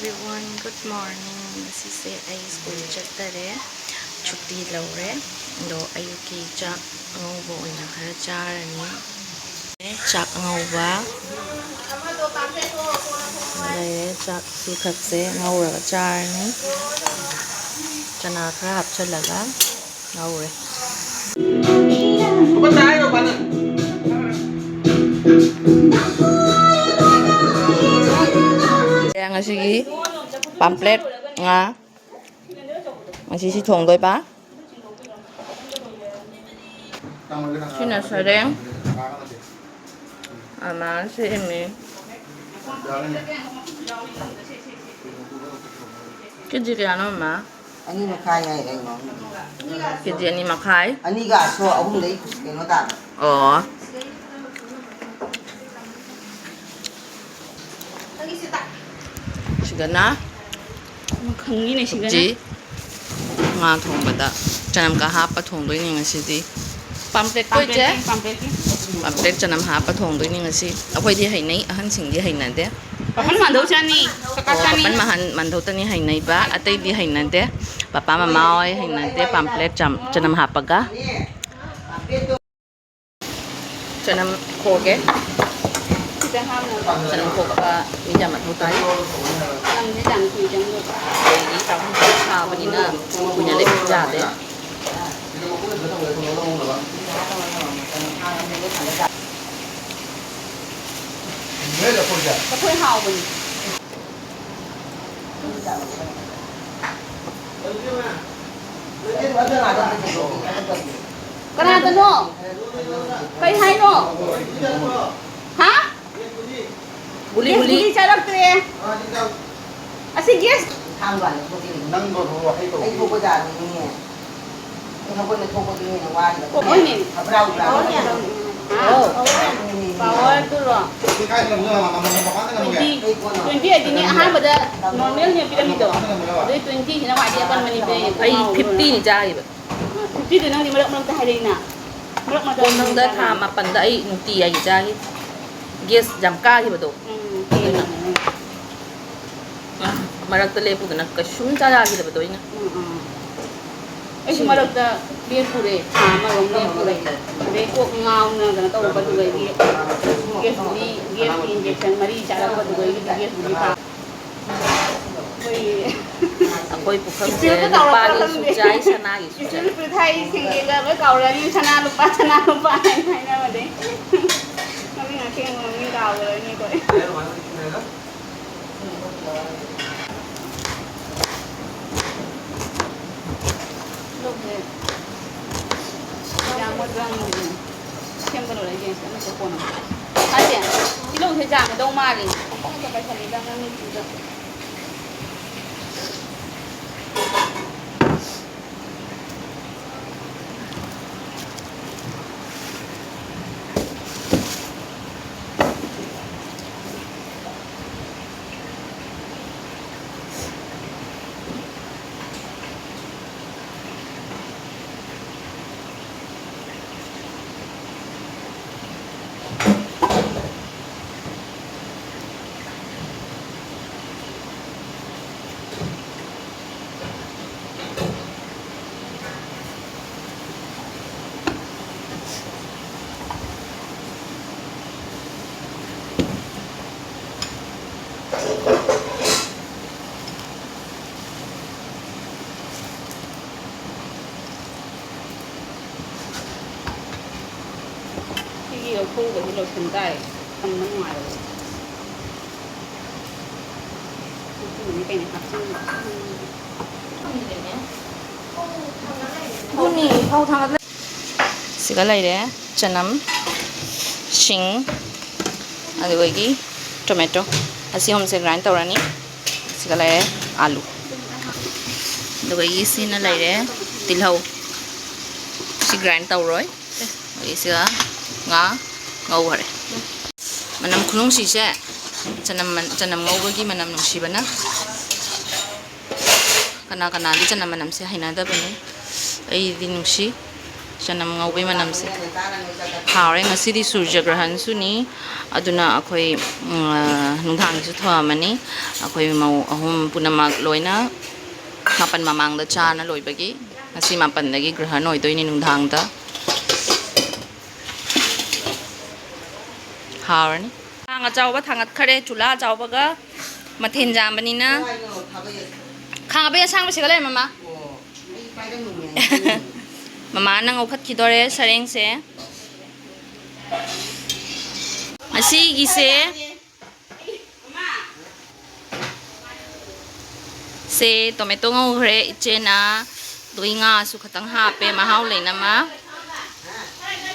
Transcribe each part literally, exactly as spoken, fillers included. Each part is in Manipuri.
Everyone, good morning. ꯉꯁꯤꯁꯦ ꯑꯩ ꯁ꯭ꯀꯨꯜ ꯆꯠꯇꯔꯦ, ꯁꯨꯇꯤ ꯂꯧꯔꯦ꯫ ꯑꯗꯣ ꯑꯌꯨꯛꯀꯤ ꯆꯥꯛ ꯑꯉꯧꯕ ꯑꯣꯏꯅ ꯈꯔ ꯆꯥꯔꯅꯤ꯫ ꯆꯥꯛ ꯑꯉꯧꯕ ꯂꯩꯔꯦ, ꯆꯥꯛꯁꯨ ꯈꯛꯁꯦ ꯉꯧꯔꯒ ꯆꯥꯔꯅꯤ꯫ ꯆꯅꯥ ꯈꯔ ꯍꯥꯞꯆꯤꯜꯂꯒ ꯉꯧꯔꯦ꯫ ꯉꯁꯤꯒꯤ ꯄꯥꯝꯄ꯭ꯂꯦꯠ ꯉꯥ꯫ ꯉꯁꯤ ꯁꯤ ꯊꯣꯡꯗꯣꯏꯕ꯫ ꯁꯤꯅ ꯁꯔꯦꯡ꯫ ꯑꯃ ꯁꯦꯝꯃꯤ꯫ ꯀꯦꯖꯤ ꯀꯌꯥꯅꯣ, ꯑꯃ? ꯑꯅꯤ ꯃꯈꯥꯏ ꯍꯥꯏꯔꯦ ꯑꯩꯅ꯫ ꯀꯦꯖꯤ ꯑꯅꯤ ꯃꯈꯥꯏ꯫ ꯑꯅꯤꯒ ꯑꯁꯣ ꯑꯍꯨꯝꯗꯩ ꯀꯩꯅꯣ ꯇꯥꯕ꯫ ꯑꯣ꯫ ꯁꯤꯗꯅ ꯃꯈꯪꯒꯤꯅꯦ ꯁꯤꯒꯅ꯫ ꯁꯕꯖꯤ, ꯉꯥ ꯊꯣꯡꯕꯗ ꯆꯅꯝꯒ ꯍꯥꯞꯄ ꯊꯣꯡꯗꯣꯏꯅꯤ ꯉꯁꯤꯗꯤ꯫ ꯄꯥꯝꯄ꯭ꯂꯦꯠ ꯀꯣꯏꯁꯦ꯫ ꯄꯥꯝꯄ꯭ꯂꯦꯠꯀꯤ, ꯄꯥꯝꯄ꯭ꯂꯦꯠꯀꯤ꯫ ꯄꯥꯝꯄ꯭ꯂꯦꯠ ꯆꯅꯝ ꯍꯥꯞꯄ ꯊꯣꯡꯗꯣꯏꯅꯤ ꯉꯁꯤ꯫ ꯑꯩꯈꯣꯏꯗꯤ ꯍꯩꯅꯩ, ꯑꯍꯟꯁꯤꯡꯗꯤ ꯍꯩꯅꯗꯦ꯫ ꯄꯥꯐꯟ ꯃꯥꯟꯗꯧ ꯆꯥꯅꯤ, ꯀꯀꯥ ꯑꯣ, ꯆꯥꯅꯤ꯫ ꯄꯥꯐꯟ ꯃꯍꯟ-, ꯃꯥꯟꯗꯧꯇꯅꯤ ꯍꯩꯅꯩꯕ, ꯑꯇꯩꯗꯤ ꯍꯩꯅꯗꯦ꯫ ꯄꯄꯥ ꯃꯃꯥ ꯍꯣꯏ ꯍꯩꯅꯗꯦ ꯄꯥꯝꯄ꯭ꯂꯦꯠ ꯆꯝ-, ꯆꯅꯝ ꯍꯥꯞꯄꯒ꯫ ꯆꯅꯝ ꯈꯣꯛꯑꯒꯦ꯫ ꯈꯤꯇꯪ ꯍꯥꯞꯅꯕ꯫ ꯆꯅꯝ ꯈꯣꯛꯄ ꯃꯤ ꯌꯥꯝ ꯃꯊꯧ ꯇꯥꯏ꯫ ꯆꯅꯝꯁꯦ ꯌꯥꯝ ꯀꯨꯏ ꯆꯪꯗꯕ꯫ ꯑꯗꯒꯤ ꯆꯥꯛꯈꯨꯝ ꯁꯥꯕꯅꯤꯅ ꯀꯨꯏꯅ ꯂꯩꯕꯁꯨ ꯌꯥꯗꯦ꯫ ꯂꯐꯣꯏ ꯍꯥꯎꯕꯅꯤ꯫ ꯀꯅꯥꯗꯅꯣ? ꯀꯩ ꯍꯥꯏꯅꯣ? ꯍꯥ? ꯒꯨꯂꯤ, ꯒꯨꯂꯤ꯫ ꯒꯨꯂꯤ ꯆꯥꯔꯛꯇ꯭ꯔꯦ꯫ ꯑꯁꯤ ꯒꯦꯁ꯫ ꯅꯪꯗꯣ ꯍꯩ ꯇꯧ꯫ ꯑꯩ ꯊꯣꯛꯄ ꯖꯥꯠꯅꯤꯅꯦ꯫ ꯑꯩ ꯊꯣꯛꯄꯅ ꯊꯣꯛꯄꯗꯨꯅ ꯍꯦꯟꯅ ꯋꯥꯔꯤꯕ꯫ ꯍꯣꯏꯅꯦ꯫ ꯍꯕ꯭ꯔꯥ ꯍꯕ꯭ꯔꯥ꯫ ꯑꯣ꯫ ꯄꯋꯥꯔꯗꯨꯔꯣ? ꯁꯤ ꯀꯥꯏ ꯊꯝꯃꯤꯅꯣ? ꯃꯃꯥ, ꯃꯃꯥ, ꯃꯄꯥꯟꯗ ꯊꯝꯃꯒꯦ꯫ ꯇ꯭ꯋꯦꯟꯇꯤ, ꯇ꯭ꯋꯦꯟꯇꯤ ꯑꯩꯠꯇꯤꯅꯦ ꯑꯍꯥꯟꯕꯗ ꯅꯣꯔꯃꯦꯜꯅꯦ ꯄꯤꯔꯝꯃꯤꯗꯣ꯫ ꯑꯗꯨꯏ ꯇ꯭ꯋꯦꯟꯇꯤꯁꯤꯅ ꯈ꯭ꯋꯥꯏꯗꯒꯤ ꯑꯀꯟꯕꯅꯤ ꯄꯤꯔꯛꯏꯁꯦ꯫ ꯑꯩ ꯐꯤꯐꯇꯤꯅꯤ ꯆꯥꯈꯤꯕ꯫ ꯐꯤꯐꯇꯤꯗꯣ ꯅꯪꯗꯤ ꯃꯔꯛ ꯃꯔꯛꯇ ꯍꯥꯏꯔꯛꯏꯅ꯫ ꯃꯔꯛ ꯃꯔꯛꯇ ꯀꯣꯟꯅꯨꯡꯗ ꯊꯥ ꯃꯥꯄꯟꯗ ꯑꯩ ꯅꯨꯡꯇꯤ ꯑꯩ ꯆꯥꯈꯤ꯫ ꯒꯦꯁ ꯌꯥꯝ ꯀꯥꯈꯤꯕꯗꯣ꯫ ꯎꯝ, ꯑꯗꯨꯅ꯫ ꯃꯔꯛꯇ ꯂꯦꯞꯄꯨꯗꯅ ꯀꯩꯁꯨꯝ ꯆꯥ ꯌꯥꯈꯤꯗꯕꯗꯣ ꯑꯩꯅ꯫ ꯎꯝ, ꯎꯝ꯫ ꯑꯩꯁꯨ ꯃꯔꯛꯇ ꯂꯦꯞꯄꯨꯔꯦ, ꯊꯥ ꯑꯃꯔꯣꯝ ꯂꯦꯞꯄꯨꯔꯦ꯫ ꯑꯗꯩ ꯀꯣꯛ ꯉꯥꯎꯅ ꯀꯩꯅꯣ ꯇꯧꯔꯛꯄ, ꯑꯗꯨꯗꯩꯗꯤ ꯒꯦꯁ ꯒꯨꯂꯤ, ꯒꯦꯁꯀꯤ injection ꯃꯔꯤ ꯆꯥꯔꯛꯄ, ꯑꯗꯨꯗꯩꯗꯤ ꯒꯦꯁ ꯒꯨꯂꯤ ꯐꯥ-, ꯑꯩꯈꯣꯏ ꯑꯩꯈꯣꯏ ꯄꯨꯈꯝꯁꯦ ꯏꯆꯦꯗ ꯇꯧꯔꯛꯄ꯭ꯔꯥ ꯂꯨꯄꯥꯒꯤꯁꯨ ꯈꯪꯗꯦ꯫ ꯆꯥꯏ, ꯁꯅꯥꯒꯤꯁꯨ ꯆꯥꯏ꯫ ꯏꯆꯦ ꯂꯨꯄꯥ ꯊꯥꯏ ꯁꯦꯡꯒꯦꯒ ꯂꯣꯏ ꯀꯥꯎꯔꯅꯤ, ꯁꯅꯥ ꯂꯨꯄꯥ, ꯁꯅꯥ ꯂꯨꯄꯥ ꯍꯥꯏꯅ ꯍꯥꯏꯅꯕꯗꯩ꯫ ꯃꯃꯤꯡ ꯑꯁꯦꯡꯕ ꯃꯃꯤꯡ ꯀꯥꯎꯈ꯭ꯔꯅꯤ ꯑꯩꯈꯣꯏ꯫ ꯇꯤꯜꯍꯧꯁꯦ ꯌꯥꯝ ꯃꯣꯠꯄ ꯌꯥꯝ ꯅꯨꯡꯉꯥꯏꯕꯅꯦ꯫ ꯁꯦꯝꯕ ꯂꯣꯏꯔ ꯌꯦꯡꯁꯦ, ꯑꯃꯁꯦ ꯀꯣꯟꯅ꯫ ꯑꯁꯦ, ꯇꯤꯜꯍꯧꯁꯦ ꯌꯥꯝꯒꯗꯧ ꯃꯥꯜꯂꯦ꯫ ꯄꯪꯄꯪꯗ ꯄꯩꯁꯜꯂꯤꯗ ꯅꯪ ꯃꯤꯠꯇꯨꯗ꯫ ꯁꯤꯒꯤ ꯂꯧꯊꯣꯛꯎꯕꯗꯤ ꯂꯣꯏꯁꯟ ꯇꯥꯔꯦ꯫ ꯊꯝꯕ ꯅꯨꯡꯉꯥꯏꯔꯣꯏ꯫ ꯃꯆꯨꯅꯤ ꯀꯩꯅꯣ ꯍꯥꯞꯆꯤꯟꯕ꯫ ꯑꯗꯨꯅꯤ, ꯊꯥꯎ ꯊꯥꯡꯒꯠꯂ-, ꯁꯤꯒ ꯂꯩꯔꯦ ꯆꯅꯝ, ꯁꯤꯡ, ꯑꯗꯨꯗꯒꯤ tomato, ꯑꯁꯤ ꯑꯍꯨꯝꯁꯦ grind ꯇꯧꯔꯅꯤ꯫ ꯁꯤꯒ ꯂꯩꯔꯦ ꯑꯥꯂꯨ, ꯑꯗꯨꯗꯒꯤ ꯁꯤꯅ ꯂꯩꯔꯦ ꯇꯤꯜꯍꯧ, ꯁꯤ grind ꯇꯧꯔꯣꯏ꯫ ꯑꯗꯩ ꯁꯤꯒ ꯉꯥ ꯉꯧꯈꯔꯦ꯫ ꯃꯅꯝ ꯈꯨꯅꯨꯡꯁꯤꯁꯦ, ꯆꯅꯝ ꯃꯟ-, ꯆꯅꯝ ꯉꯧꯕꯒꯤ ꯃꯅꯝ ꯅꯨꯡꯁꯤꯕꯅ꯫ ꯀꯅꯥ ꯀꯅꯥꯗꯤ ꯆꯅꯝ ꯃꯅꯝꯁꯦ ꯍꯩꯅꯗꯕꯅꯤ, ꯑꯩꯗꯤ ꯅꯨꯡꯁꯤ꯫ ꯆꯅꯝ ꯉꯧꯕꯩ ꯃꯅꯝꯁꯦ꯫ ꯍꯥꯎꯔꯦ꯫ ꯉꯁꯤꯗꯤ ꯁꯨꯔꯖ ꯒ꯭ꯔꯍꯟꯁꯨꯅꯤ, ꯑꯗꯨꯅ ꯑꯩꯈꯣꯏ, ꯎꯝ, ꯅꯨꯡꯗꯥꯡꯒꯤꯁꯨ ꯊꯣꯡꯉꯝꯃꯅꯤ꯫ ꯑꯩꯈꯣꯏ ꯃꯧ ꯑꯍꯨꯝ ꯄꯨꯝꯅꯃꯛ ꯂꯣꯏꯅ ꯃꯥꯄꯟ ꯃꯃꯥꯡꯗ ꯆꯥꯅ ꯂꯣꯏꯕꯒꯤ꯫ ꯉꯁꯤ ꯃꯥꯄꯟꯗꯒꯤ ꯒ꯭ꯔꯍꯟ ꯑꯣꯏꯗꯣꯏꯅꯤ ꯅꯨꯡꯗꯥꯡꯗ꯫ ꯍꯥꯎꯔꯅꯤ꯫ ꯈꯥꯡ ꯑꯆꯥꯎꯕ ꯊꯥꯡꯒꯠꯈꯔꯦ, ꯆꯨꯂꯥ ꯑꯆꯥꯎꯕꯒ꯫ ꯃꯊꯦꯜ ꯌꯥꯝꯕꯅꯤꯅ꯫ ꯈꯥꯡ ꯑꯕꯦ ꯑꯁꯥꯡꯕꯁꯤꯒ ꯂꯩꯔꯦ, ꯃꯃꯥ꯫ ꯃꯃꯥꯅ ꯉꯧꯈꯠꯈꯤꯗꯣꯔꯦ ꯁꯔꯦꯡꯁꯦ꯫ ꯉꯁꯤꯒꯤꯁꯦ ꯁꯦ ꯇꯣꯃꯦꯇꯣ ꯉꯧꯈ꯭ꯔꯦ ꯏꯆꯦꯅ꯫ ꯑꯗꯨꯒꯤ ꯉꯥꯁꯨ ꯈꯇꯪ ꯍꯥꯞꯄꯦ, ꯃꯍꯥꯎ ꯂꯩꯅꯃ꯫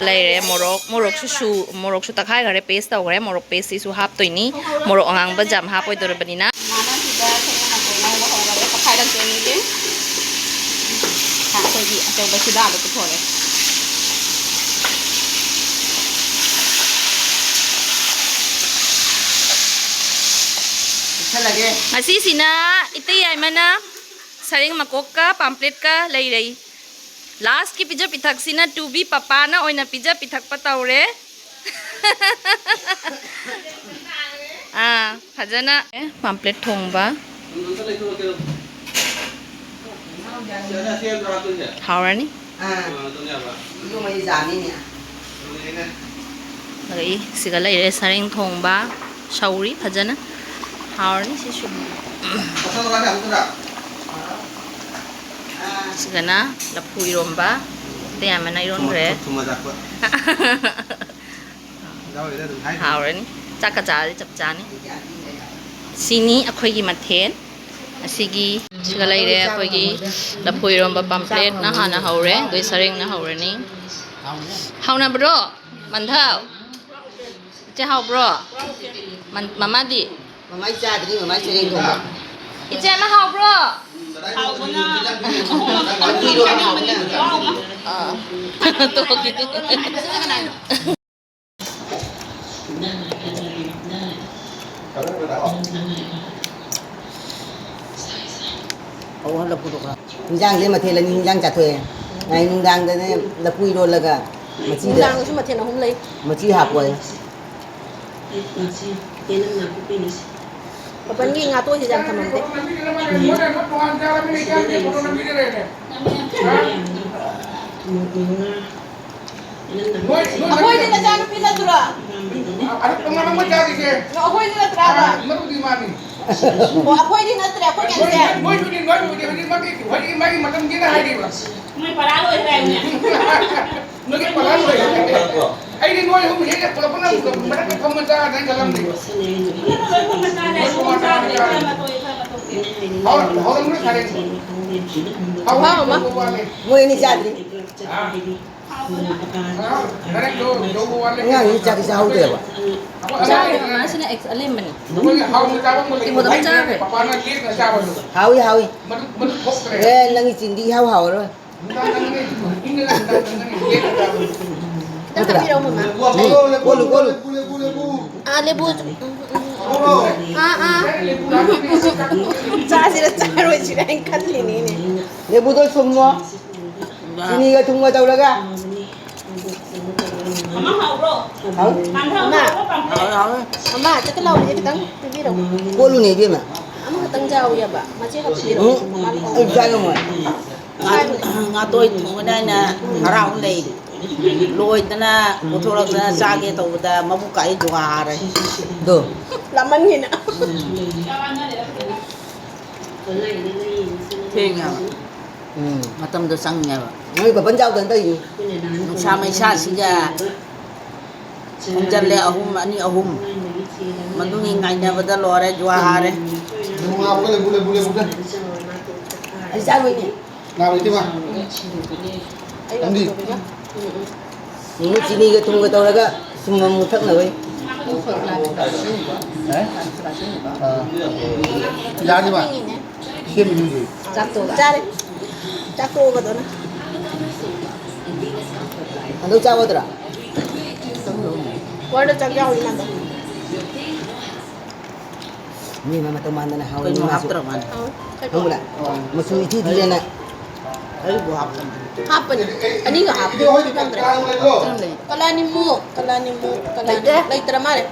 ꯂꯩꯔꯦ ꯃꯣꯔꯣꯛ, ꯃꯣꯔꯣꯛꯁꯨ ꯁꯨ-, ꯃꯣꯔꯣꯛꯁꯨ ꯇꯛꯈꯥꯏꯈꯔꯦ, paste ꯇꯧꯈ꯭ꯔꯦ꯫ ꯃꯣꯔꯣꯛ pasteꯁꯤꯁꯨ ꯍꯥꯞꯇꯣꯏꯅꯤ, ꯃꯣꯔꯣꯛ ꯑꯉꯥꯡꯕ ꯌꯥꯝ ꯍꯥꯞꯄꯣꯏꯗꯧꯔꯕꯅꯤꯅ꯫ ꯃꯥꯅ ꯁꯤꯗ ꯁꯔꯦꯡ ꯃꯀꯣꯛ ꯉꯧꯕ ꯍꯧꯔꯒ ꯇꯛꯈꯥꯏꯔꯛꯇꯣꯏꯅꯤꯁꯦ꯫ ꯑꯩꯈꯣꯏꯒꯤ ꯑꯆꯧꯕ ꯁꯤꯗꯥꯗꯣ ꯄꯨꯊꯣꯔꯦ꯫ ꯄꯤꯁꯜꯂꯒꯦ꯫ ꯉꯁꯤꯁꯤꯅ ꯏꯇꯩ ꯌꯥꯏꯃꯅ ꯁꯔꯦꯡ ꯃꯀꯣꯛꯀ ꯄꯥꯝꯄ꯭ꯂꯦꯠꯀ ꯂꯩꯔꯩ꯫ Lastꯀꯤ ꯄꯤꯖ ꯄꯤꯊꯛꯁꯤꯅ ꯇꯨꯕꯤ ꯄꯄꯥꯅ ꯑꯣꯏꯅ ꯄꯤꯖ ꯄꯤꯊꯛꯄ ꯇꯧꯔꯦ꯫ ꯑꯥ, ꯐꯖꯅ꯫ ꯑꯦ, ꯄꯥꯝꯄ꯭ꯂꯦꯠ ꯊꯣꯡꯕ꯫ ꯍꯥꯎꯔꯅꯤ꯫ ꯑꯥ꯫ ꯑꯗꯒꯤ ꯁꯤꯒ ꯂꯩꯔꯦ ꯁꯔꯦꯡ ꯊꯣꯡꯕ, ꯁꯧꯔꯤ ꯐꯖꯅ꯫ ꯍꯥꯎꯔꯅꯤ ꯁꯤꯁꯨ꯫ ꯁꯤꯒꯅ ꯂꯐꯨ ꯏꯔꯣꯝꯕ, ꯇꯌꯥꯝꯕꯅ ꯏꯔꯣꯟꯈ꯭ꯔꯦ꯫ ꯊꯨꯝ-, ꯊꯨꯝ ꯑꯖꯥꯛꯄ꯫ ꯍꯥꯎꯔꯅꯤ꯫ ꯆꯥꯛꯀ ꯆꯥꯔꯗꯤ ꯆꯞ ꯆꯥꯅꯤ꯫ ꯁꯤꯅꯤ ꯑꯩꯈꯣꯏꯒꯤ ꯃꯊꯦꯜ꯫ ꯑꯁꯤꯒꯤ ꯁꯤꯒ ꯂꯩꯔꯦ ꯑꯩꯈꯣꯏꯒꯤ ꯂꯐꯨ ꯏꯔꯣꯝꯕ ꯄꯥꯝꯄ꯭ꯂꯦꯠꯅ ꯍꯥꯟꯅ ꯍꯧꯔꯦ, ꯑꯗꯩ ꯁꯔꯦꯡꯅ ꯍꯧꯔꯅꯤ꯫ ꯍꯥꯎꯅꯕ꯭ꯔꯣ? ꯃꯟꯙꯧ? ꯏꯆꯦ ꯍꯥꯎꯕ꯭ꯔꯣ? ꯃꯟ-, ꯃꯃꯥꯗꯤ? ꯃꯃꯥꯏ ꯆꯥꯗ꯭ꯔꯤ, ꯃꯃꯥꯏ ꯁꯔꯦꯡ ꯊꯣꯡꯕ꯫ ꯏꯆꯦ ꯑꯃ ꯍꯥꯎꯕ꯭ꯔꯣ? ꯍꯥꯎꯕꯅ ꯑꯍꯨꯝ ꯑꯃ ꯆꯥꯅꯤꯡꯕꯅꯤ, ꯈꯨꯍꯥꯎ ꯑꯃ꯫ ꯑꯥ꯫ ꯇꯣꯛꯈꯤꯅꯤ꯫ ꯍꯤꯟꯖꯥꯡꯁꯦ ꯃꯊꯦꯜ ꯑꯅꯤ ꯍꯤꯟꯖꯥꯡ ꯆꯥꯊꯣꯛꯑꯦ꯫ ꯉꯥꯏ ꯅꯨꯡꯗꯥꯡꯗꯅꯦ ꯂꯐꯨ ꯏꯔꯣꯜꯂꯒ ꯃꯆꯤꯗ ꯅꯨꯡꯗꯥꯡꯗꯁꯨ ꯃꯊꯦꯜ ꯑꯍꯨꯝ ꯂꯩ꯫ ꯃꯆꯤ ꯍꯥꯞꯄꯣꯏ꯫ ꯃꯥꯄꯟꯒꯤ ꯉꯥ ꯇꯣꯏꯁꯤꯗꯤ ꯌꯥꯝ ꯊꯝꯃꯝꯗꯦ꯫ ꯑꯩꯈꯣꯏꯗꯤ ꯅꯆꯥꯅꯨꯄꯤ ꯅꯠꯇ꯭ꯔꯣ? ꯑꯗꯣ ꯑꯩꯈꯣꯏꯗꯤ ꯅꯠꯇ꯭ꯔꯥꯕ? ꯑꯣ, ꯑꯩꯈꯣꯏꯗꯤ ꯅꯠꯇ꯭ꯔꯦ, ꯑꯩꯈꯣꯏ ꯀꯩꯅꯣꯁꯦ꯫ ꯅꯣꯏꯕꯨꯗꯤ, ꯅꯣꯏꯕꯨꯗꯤ ꯍꯧꯖꯤꯛ ꯃꯥꯒꯤ, ꯍꯧꯖꯤꯛ ꯃꯥꯒꯤ ꯃꯇꯝꯁꯤꯅ ꯍꯥꯏꯔꯤꯕ꯫ ꯃꯣꯏ ꯄꯔꯥ ꯂꯣꯏꯈ꯭ꯔꯦ ꯍꯥꯏꯕꯅꯦ꯫ ꯅꯣꯏꯒꯤ ꯄꯔꯥ ꯂꯣꯏꯈ꯭ꯔꯦ꯫ ꯑꯩꯗꯤ ꯅꯣꯏ ꯑꯍꯨꯝ ꯍꯦꯛ ꯄꯨꯂꯞ ꯄꯨꯟꯅ ꯃꯔꯛꯇ ꯐꯝꯃ ꯆꯥꯔꯗ꯭ꯔꯥ ꯍꯥꯏꯅ ꯈꯜꯂꯝꯃꯤꯕ꯫ ꯅꯣꯏ ꯄꯔꯥ ꯂꯣꯏꯈ꯭ꯔꯦ꯫ ꯍꯥꯎ-, ꯍꯥꯎꯔꯝꯕ꯭ꯔꯣ ꯁꯥꯔꯦ? ꯍꯥꯎ-, ꯍꯥꯎ, ꯑꯃ꯫ ꯍꯥꯎꯕ ꯋꯥꯠꯂꯦ꯫ ꯃꯣꯏ ꯑꯅꯤ ꯆꯥꯗ꯭ꯔꯤ꯫ ꯑꯉꯥꯡꯁꯤ ꯆꯥꯛꯁꯤ ꯆꯥꯍꯧꯗ꯭ꯔꯦꯕ꯫ ꯆꯥꯗꯦ, ꯃꯃꯥꯁꯤꯅ ꯑꯦꯛꯁ ꯑꯂꯦꯝꯕꯅꯤ꯫ ꯇꯤꯃꯣꯗ ꯆꯥꯈ꯭ꯔꯦ꯫ ꯍꯥꯎꯏ, ꯍꯥꯎꯏ꯫ ꯑꯦ, ꯅꯪꯒꯤ ꯆꯤꯟꯗꯤ ꯏꯍꯥꯎ ꯍꯥꯎꯔꯔꯣꯏ꯫ ꯈꯤꯇꯪ ꯅꯠꯇ꯭ꯔꯥ? ꯍꯥꯞꯄꯤꯔꯛꯑꯣ, ꯃꯃꯥ꯫ ꯎꯝ, ꯀꯣꯜꯂꯨ, ꯀꯣꯜꯂꯨ꯫ ꯑꯥ, ꯂꯦꯕꯨ꯫ ꯑꯥ, ꯑꯥ꯫ ꯆꯥꯁꯤꯔ ꯆꯥꯔꯣꯏꯁꯤꯔ ꯍꯥꯏꯅ ꯈꯜꯂꯤꯅꯤꯅꯦ꯫ ꯂꯦꯕꯨꯗꯣ ꯁꯨꯝꯃꯣ꯫ ꯆꯤꯅꯤꯒ ꯊꯨꯝꯒ ꯇꯧꯔꯒ꯫ ꯃꯃꯥ ꯍꯥꯎꯕ꯭ꯔꯣ? ꯍꯥꯎ? ꯄꯥꯟꯊꯥꯎ ꯃꯃꯥ꯫ ꯍꯥꯎꯕ꯭ꯔꯣ, ꯄꯥꯟꯊꯥꯎ? ꯍꯥꯎꯋꯦ, ꯍꯥꯎꯋꯦ꯫ ꯃꯃꯥ, ꯆꯠꯀ ꯂꯥꯎꯕꯁꯦ ꯈꯤꯇꯪ ꯄꯤꯕꯤꯔꯛꯑꯣ꯫ ꯀꯣꯜꯂꯨꯅꯦ, ꯏꯕꯦꯝꯃ꯫ ꯑꯃꯈꯛꯇꯪ ꯆꯥꯎꯌꯦꯕ꯫ ꯃꯆꯦ ꯈꯛ ꯄꯤꯔꯛꯑꯣ꯫ ꯎꯝ, ꯃꯃꯥ ꯑꯩ ꯆꯥ ꯉꯝꯃꯣꯏ꯫ ꯉꯥ-, ꯉꯥꯇꯣꯏ ꯊꯣꯡꯕꯅꯤꯅ ꯑꯩꯅ ꯍꯔꯥꯎ ꯂꯩ꯫ ꯂꯣꯏꯗꯅ ꯄꯨꯊꯣꯔꯛꯇꯅ ꯆꯥꯒꯦ ꯇꯧꯕꯗ ꯃꯕꯨꯛ ꯀꯥꯏ ꯖꯨꯍꯥꯔꯦ꯫ ꯑꯗꯣ꯫ ꯂꯥꯃꯟꯒꯤꯅ꯫ ꯊꯦꯡꯉꯦꯕ꯫ ꯎꯝ꯫ ꯃꯇꯝꯗꯣ ꯆꯪꯉꯦꯕ꯫ ꯅꯣꯏ ꯕꯕꯟ ꯆꯥꯎꯗꯅ ꯇꯧꯔꯤꯅꯤ꯫ ꯅꯨꯡꯁꯥ ꯃꯩꯁꯥꯁꯤꯒ ꯈꯣꯡꯖꯜꯂꯦ, ꯑꯍꯨꯝ, ꯑꯅꯤ, ꯑꯍꯨꯝ꯫ ꯃꯗꯨꯒꯤ ꯉꯥꯏꯅꯕꯗ ꯂꯣꯏꯔꯦ, ꯖꯨꯍꯥꯔꯦ꯫ ꯑꯩ ꯆꯥꯔꯣꯏꯅꯦ꯫ ꯉꯥ ꯂꯩꯇꯦꯕ? ꯑꯩ ꯅꯪꯗꯤ? ꯎꯝ, ꯎꯝ꯫ ꯅꯨꯃꯤꯠ ꯆꯤꯅꯤꯒ ꯊꯨꯝꯒ ꯇꯧꯔꯒ ꯁꯨꯝ ꯑꯃꯨꯛ ꯊꯛꯅꯕꯩ꯫ ꯑꯥ꯫ ꯌꯥꯅꯤꯕ? ꯁꯦꯝꯃꯤꯅꯤ ꯍꯧꯖꯤꯛ꯫ ꯆꯥꯛ ꯇꯣꯛꯑꯒ꯫ ꯆꯥꯔꯦ꯫ ꯆꯥꯛ ꯇꯣꯛꯑꯒꯗꯧꯅ꯫ ꯑꯗꯨ ꯆꯥꯒꯗ꯭ꯔꯥ? ꯋꯥꯔꯗ ꯆꯥꯛ ꯌꯥꯎꯔꯤ ꯃꯥꯟꯗ꯫ ꯃꯤ ꯑꯃ ꯃꯇꯧ ꯃꯥꯟꯗꯅ ꯍꯥꯎꯋꯤ, ꯀꯩꯅꯣ ꯃꯥꯁꯨ꯫ ꯍꯥꯞꯇ꯭ꯔ ꯃꯥꯜꯂꯦ꯫ ꯍꯥꯎ꯫ ꯈꯪꯕ꯭ꯔꯥ? ꯃꯆꯨ ꯏꯊꯤ ꯊꯤꯗꯅ꯫ ꯑꯩꯕꯨ ꯍꯥꯞꯄꯅꯤ꯫ ꯍꯥꯞꯄꯅꯤ꯫ ꯑꯅꯤꯒ ꯍꯥꯞꯄꯅꯤ꯫ ꯈꯪꯗ꯭ꯔꯦ꯫ ꯀꯔꯝ ꯂꯩ? ꯀꯂꯥꯅꯤꯃꯨꯛ, ꯀꯂꯥꯅꯤꯃꯨꯛ, ꯀꯂꯥꯅꯤꯃꯨꯛ꯫ ꯂꯩꯇꯦ꯫ ꯂꯩꯇ꯭ꯔ ꯃꯥꯜꯂꯦ꯫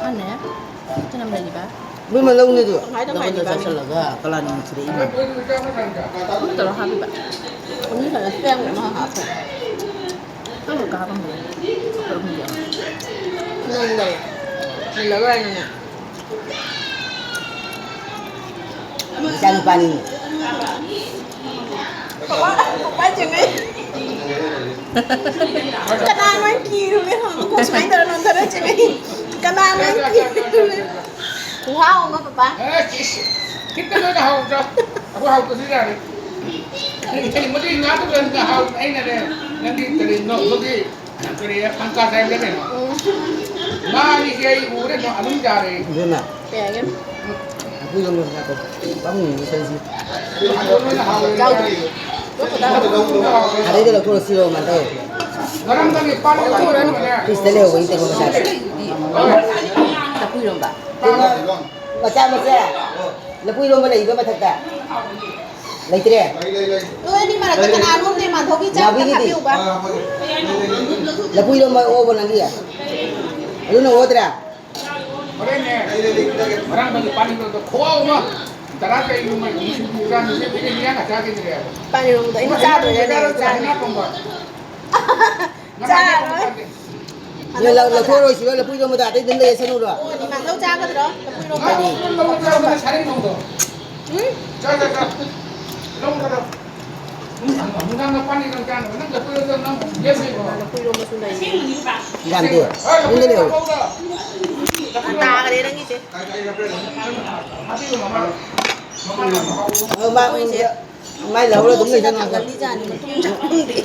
ꯃꯥꯅꯦ꯫ ꯆꯅꯝ ꯂꯩꯔꯤꯕ? ꯃꯣꯏ ꯃꯂꯧꯅꯦ ꯑꯗꯨ꯫ ꯇꯪꯈꯥꯏ ꯇꯪꯈꯥꯏꯅꯤ ꯗꯕꯜꯗ ꯏꯕꯥꯅꯤ꯫ ꯆꯥꯁꯤꯜꯂꯒ ꯀꯂꯥꯅꯤꯃꯨꯛ ꯊꯤꯔꯛꯏꯅꯦ꯫ ꯑꯗꯨꯝ ꯇꯧꯔ ꯍꯥꯞꯄꯤꯕ꯫ ꯑꯅꯤ ꯈꯛꯇ ꯁꯦꯝꯈ꯭ꯔꯦ ꯃꯥ ꯍꯥꯞꯄ꯫ ꯅꯪꯅ ꯀꯥꯞꯄꯝꯕꯅꯦ꯫ ꯅꯪꯗꯔꯦ꯫ ꯃꯨꯜꯂꯕ꯭ꯔꯥ ꯍꯥꯏꯅꯅꯦ꯫ ꯏꯆꯥꯅꯨꯄꯥꯅꯤ꯫ Papa, papa ꯆꯦꯡꯉꯩ꯫ ꯀꯅꯥꯅꯣ ꯑꯩ ꯀꯤꯔꯨꯔꯦ ꯈꯪꯕ꯭ꯔꯥ? ꯃꯈꯣꯡ ꯁꯨꯃꯥꯏꯅ ꯇꯧꯔ ꯅꯣꯟꯊꯔ ꯆꯦꯡꯉꯩ꯫ ꯀꯅꯥꯅꯣ ꯑꯩ ꯀꯤꯔꯨꯔꯦ? ꯈꯨꯍꯥꯎ ꯑꯃ, ꯄꯄꯥ꯫ ꯑꯦ, ꯏꯁ, ꯈꯤꯇꯪ ꯑꯣꯏꯅ ꯍꯥꯎꯗ꯭ꯔꯣ? ꯑꯩꯈꯣꯏ ꯍꯥꯎꯇ꯭ꯔꯁꯨ ꯌꯥꯔꯦ꯫ ꯑꯩ, ꯑꯩ ꯃꯗꯨꯒꯤ ꯉꯥꯗꯨ ꯀꯩꯅꯣ ꯍꯥꯎ-, ꯑꯩꯅꯅꯦ, ꯅꯪꯒꯤ ꯀꯔꯤ ꯅꯣ-, ꯅꯣꯏꯒꯤ ꯀꯔꯤ ꯄꯪꯀꯥꯁ ꯍꯥꯏꯕ꯭ꯔꯥ ꯀꯩꯅꯣ? ꯎꯝ꯫ ꯃꯥꯒꯤꯁꯦ ꯑꯩ ꯎꯔꯦ, ꯑꯗꯨꯝ ꯌꯥꯔꯦ꯫ ꯑꯗꯨꯅ ꯀꯩ ꯍꯥꯏꯒꯦ? ꯑꯩꯈꯣꯏ ꯂꯝꯗꯝꯁꯤꯅ ꯄꯪꯉꯤꯅꯤ ꯇꯧꯔꯤꯁꯤ꯫ ꯑꯗꯣ ꯅꯣꯏꯅ ꯍꯥꯎꯔꯦ꯫ ꯌꯥꯎꯗ꯭ꯔꯤ꯫ ꯑꯗꯩꯗ ꯂꯧꯊꯣꯛꯑ ꯁꯤꯔꯣ ꯃꯥꯟꯗꯧ꯫ ꯉꯔꯥꯡꯗꯒꯤ ꯄꯥꯜꯂꯤ ꯄꯥꯜꯂꯤ ꯄꯥꯜꯂꯤ꯫ ꯐ꯭ꯔꯤꯖꯇ ꯂꯩꯍꯧꯕ ꯏꯇꯩꯃ ꯃꯆꯥꯁꯦ꯫ ꯂꯐꯨ ꯏꯔꯣꯝꯕ꯫ ꯃꯆꯥ ꯃꯆꯥ꯫ ꯂꯐꯨ ꯏꯔꯣꯝꯕ ꯂꯩꯕ ꯃꯊꯛꯇ꯫ ꯂꯩꯇ꯭ꯔꯦ? ꯂꯩ, ꯂꯩ, ꯂꯩ꯫ ꯅꯣꯏ ꯑꯅꯤ ꯃꯔꯛꯇ ꯀꯅꯥꯅꯣꯝꯅꯦ ꯃꯥꯙꯧꯒꯤ ꯆꯥꯛ ꯅꯥꯎꯕꯤꯒꯤꯗꯤ? ꯈꯤꯇꯪ ꯍꯥꯞꯄꯤꯌꯨꯕ꯫ ꯑꯥ, ꯍꯥꯞꯄꯒꯦ꯫ ꯂꯩ, ꯂꯩ, ꯂꯩ꯫ ꯂꯐꯨ ꯏꯔꯣꯝꯕ ꯑꯣꯛꯑꯕꯣ ꯅꯪꯒꯤ? ꯑꯗꯨꯅ ꯑꯣꯗ꯭ꯔꯥ? ꯍꯣꯔꯦꯟꯅꯦ, ꯂꯩ, ꯂꯩ, ꯂꯩ, ꯄꯤꯔꯒꯦ꯫ ꯉꯔꯥꯡꯗꯒꯤ ꯄꯥꯅꯤꯡꯗꯣ ꯈꯨꯍꯥꯎ ꯑꯃ꯫ ꯇꯔꯥ ꯀꯩ ꯅꯣꯡꯃꯩ ꯁꯤꯡꯖꯨ ꯆꯥꯅꯤ, ꯁꯤ ꯄꯤꯔꯦ, ꯃꯤꯌꯥꯡꯒ ꯆꯥꯗ꯭ꯔꯤꯕꯅꯦ꯫ ꯄꯥꯅꯤꯡꯗꯣ ꯑꯩꯅ ꯆꯥꯗꯣꯏꯅꯦ, ꯆꯥꯔꯣꯏ꯫ ꯅꯪ ꯂꯧ-, ꯂꯧꯊꯣꯛꯑꯔꯣꯏꯁꯤꯔꯣ? ꯂꯐꯨ ꯏꯔꯣꯝꯕꯗ ꯑꯇꯩ ꯑꯗꯨꯝ ꯂꯩꯔꯁꯅꯨꯔꯣ? ꯑꯣ, ꯃꯥꯙꯧ ꯆꯥꯒꯗ꯭ꯔꯣ? ꯂꯐꯨ ꯏꯔꯣꯝꯕ? ꯂꯧ ꯆꯥꯕꯗ ꯁꯥꯔꯦꯡ ꯊꯣꯡꯗꯣ꯫ ꯎꯝ? ꯆꯥ, ꯆꯥ, ꯆꯥ꯫ ꯂꯧ ꯆꯥ꯫ ꯅꯨꯡꯗꯥꯡ ꯅꯄꯥꯅꯤ ꯅꯪ ꯆꯥꯅꯕ, ꯅꯪ ꯂꯐꯨ ꯏꯔꯣꯝꯕ ꯅꯪ ꯂꯦꯝꯗꯣꯏꯕ꯫ ꯂꯐꯨ ꯏꯔꯣꯝꯕꯁꯨ ꯂꯩꯌꯦ꯫ ꯌꯥꯝꯗꯦ꯫ ꯑ, ꯂꯐꯨ ꯌꯨꯝꯗ ꯂꯩꯍꯧꯔꯣ꯫ ꯏꯔꯣꯝꯕ ꯇꯥꯒꯔꯦ ꯅꯪꯒꯤꯁꯦ꯫ ꯍꯥꯞꯄꯤꯌꯨ, ꯃꯃꯥ꯫ ꯃꯃꯥ, ꯃꯃꯥ꯫ ꯑ, ꯃꯥ, ꯑꯩꯈꯣꯏꯁꯦ ꯃꯥꯏ ꯂꯧꯔ ꯑꯗꯨꯝ ꯂꯩꯖꯅꯨ꯫ ꯀꯪꯒꯜꯂꯤꯖꯥꯠꯅꯤ, ꯃꯇꯨꯝ ꯆꯥꯐꯝꯗꯤ꯫